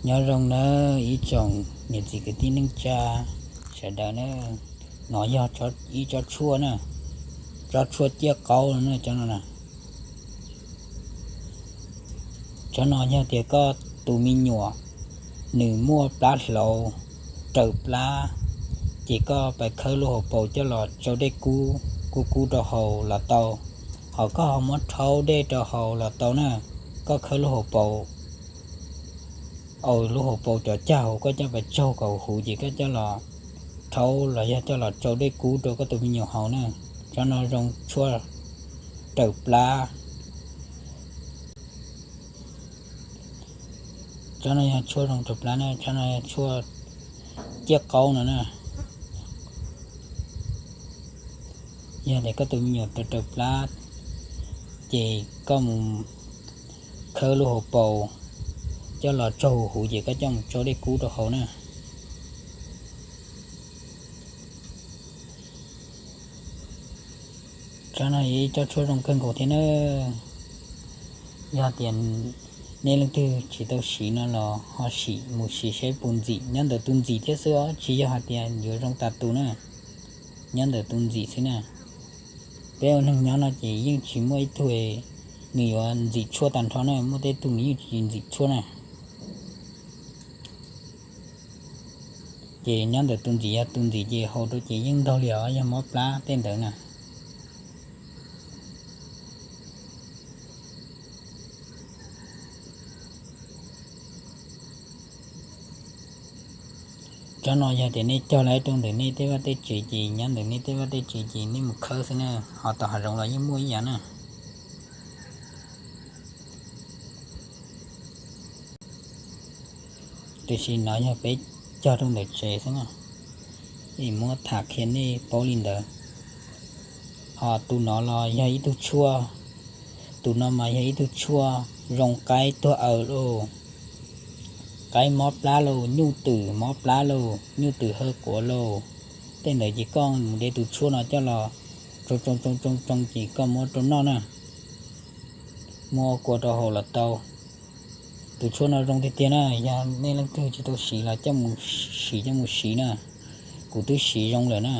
Nyob zoo nawb ib tsoom niam txiv kwv tij neej tsa sawv daws na, no yog ib tsob tshuaj na, tsob tshuaj ciaj qaub no na, tsob no na. Tsob no yog tias koj tus me nyuam nws muaj plab hlaus raws plab, ces koj pais khawb lub hauv paus coj los tsau dej kub kub kub rau haus los tau. Ho koj ho muab rhaub dej rau haus los tau na. Koj khawb lub hauv paus, au, lub hauv paus cov cag hauv koj coj pais tsaug kom huv ces koj coj los rhaub los yog coj los tsau dej kub rau koj tus me nyuam haus na. Tsob no zoo tshuaj raws plab. Tsob no yog tshuaj zoo raws plab na, tsob no yog tshuaj ciaj qaub no na. Yog tias koj tus me nyuam raws raws plab, ces koj mus khawb lub hauv paus coj los tsaug huv huv ces koj coj mus tsau dej kub rau haus na. Tsob no yog ib tsob tshuaj zoo kawg nkaus thiab na. Yog tias nej leej twg tsis tau siv no los ho sim mus siv saib puas ntxim, nyob ntawm tus ntxim thiab xwb os, tsis yog hais tias yuav zoo tas tus na, nyob ntawm tus ntxim xwb na. Peb ua neeg nyob no ces yeej tsis muaj ib tug nws yuav ntxim tshuaj tag nrho na, muaj tej tug nws yeej tsis ntxim tshuaj na. Ces nyob ntawm tus ntxim, yog tus ntxim ces haus rau ces yeej ntaug li os, yog mob plab tej ntawd na. Tsob no yog tias nej cog lawm rau ntawm nej tej vaj tej tsev ces nyob ntawm nej tej vaj tej tsev ces nej mus khawb xwb na, ho tom hav zoov los yeej muaj ib yam na. Tiam sis no yog peb cog rau ntawm tsev xwb na, es muab tham qhia nej paub li ntawd. Ho tus no los yog ib tug tshuaj, tus no mas yog ib tug tshuaj zoo qaib tuag aws lauj, qaib mob plab lauj, nyuj twm mob plab lauj, nyuj twm haw quav lauj, tej ntawd ces koj mus de tus tshuaj no coj los tsoo tsoo tsoo tsoo ces koj muab rau noj na, muab ua kua rau haus los tau. Tus tshuaj no zoo tiag tiag na, yog nej leej twg tsis tau siv los coj mus siv, coj mus siv na. Kuv twb siv zoo lawm na,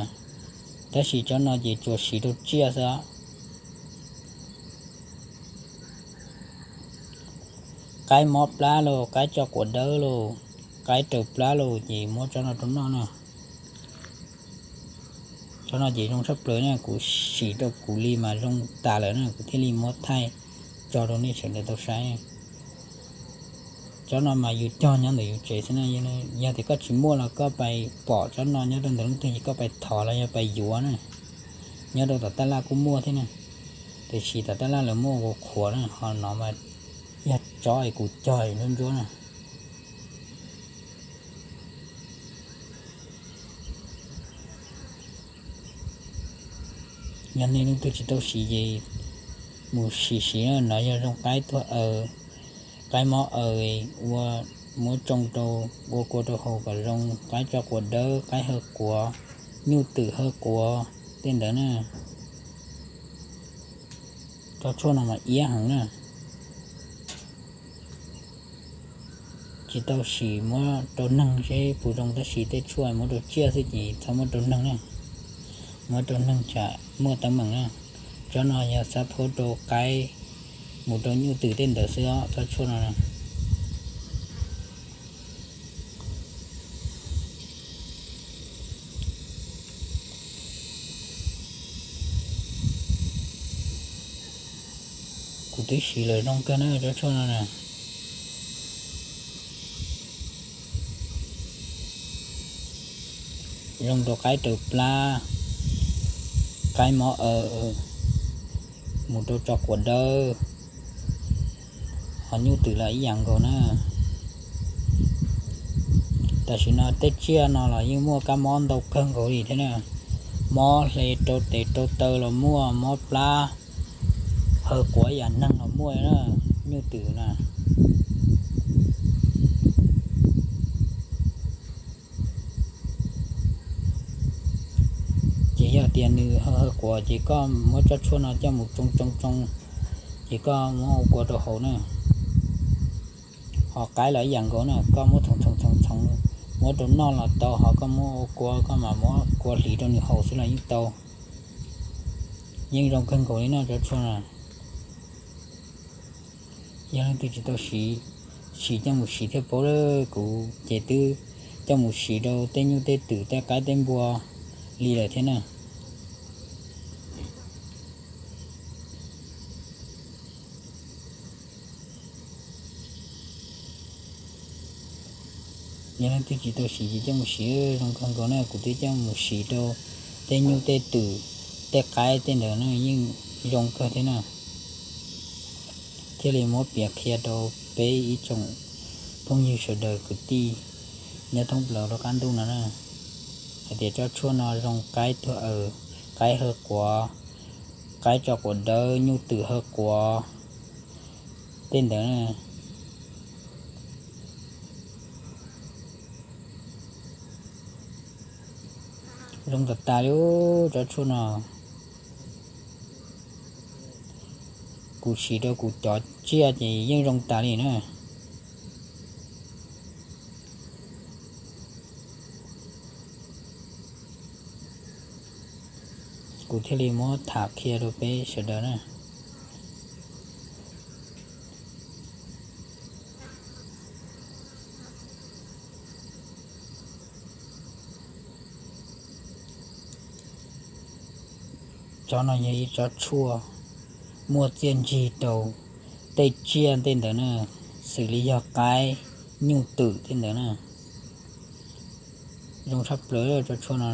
tab sis tsob no ces tsuas siv rau tsiaj xwb. Qaib mob plab lauj, qaib tso quav dawb lauj, qaib raws plab lauj ces muab tsob no rau noj na. Tsob no ces zoo tshaj plaws na, kuv sim rau kuv li mas zoo tas lawm na, kuv thiaj li muab thaij tso rau nej sawv daws tau saib. Tsob no mas yus cog nyob ntawm yus tsev xwb na, yog tias koj tsis muaj los koj pais pom tsob no nyob rau ntawm leej twg ces koj pais thov los yog pais yuav na. Nyob rau tom taj laj kuj muaj thiab na, tiam sis tom taj laj lawv muaj ua qhuav na, ho no mas yog tsob es kuv cog ntsuab ntsuab na. Yog nej leej twg tsis tau siv ces mus siv siv na, no yog zoo qaib tuag aws, qaib mob aws, ua muab tsoo rau, ua kua rau haus kom zoo, qaib tso quav dawb, qaib haw quav, nyuj twm haw quav tej ntawd na. Tsob tshuaj no mas iab heev na. Tsis tau sim muab rau neeg seb puas zoo, tab sis tej tshuaj muab rau tsiaj xwb ces txhob muab rau neeg na. Muab rau neeg tsam muaj teeb meem na. Tsob no yog xav phuab rau qaib, mus rau nyuj twm tej ntawd xwb os, tsob tshuaj no. Kuv twb siv lawm zoo kawg na tsob tshuaj no na. Zoo rau qaib raws plab, qaib mob aws, mus rau tso quav dawb, ho nyuj twm los ib yam nkaus na. Tam sim no tej tsiaj no los yeej muaj kab mob ntau kawg nkaus li thiab na. Mob hle rau tes rau taw los muaj, mob plab haw quav yam neeg los muaj na, nyuj twm na. Ces yog tias nws haw haw quav ces koj muab tsob tshuaj no coj mus tsoo tsoo tsoo, ces koj muab ua kua rau haus na. Ho qaib los ib yam nkaus na, koj muab txhoov txhoov txhoov txhoov, muab rau noj los tau, ho koj muab ua kua, koj mam muab kua hliv rau nws haus xwb los yeej tau. Yeej zoo kawg nkaus li no tsob tshuaj no. Yog leej twg tsis tau siv, sim coj mus siv thiaj paub lawm. Kuv ces twb coj mus siv rau tej nyuj tej twm tej qaib tej npua li lawm thiab na. Yog leej twg tsis tau siv ces coj mus siv, zoo kawg nkaus na. Kuv twb coj mus siv rau tej nyuj tej twm tej qaib tej ntawd na, yeej zoo kawg thiab na. Thiaj li muab piav qhia rau peb ib tsoom phooj ywg sawv daws kwv tij nyob thoob plaws rau qab ntuj no na, hais tias tsob tshuaj no zoo qaib tuag aws, qaib haw quav, qaib tso quav dawb, nyuj twm haw quav tej ntawd na. Zoo tas tas li tsob tshuaj no. Kuv siv rau kuv cov tsiaj ces yeej zoo tas li na. Kuv thiaj li muab tham qhia rau peb sawv daws na. Tsob no yog ib tsob tshuaj muaj txiaj ntsig rau tej tsiaj tej ntawd na, xws li yog qaib, nyuj twm tej ntawd na. Zoo tshaj plaws tsob tshuaj no.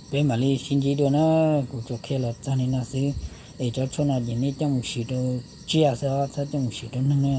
Peb mam li sib ntsib dua na. Kuv tsuas qhia los txog li no xwb, es tsob tshuaj no ces nej coj mus siv rau tsiaj xwb os, txhob coj mus siv rau neeg na.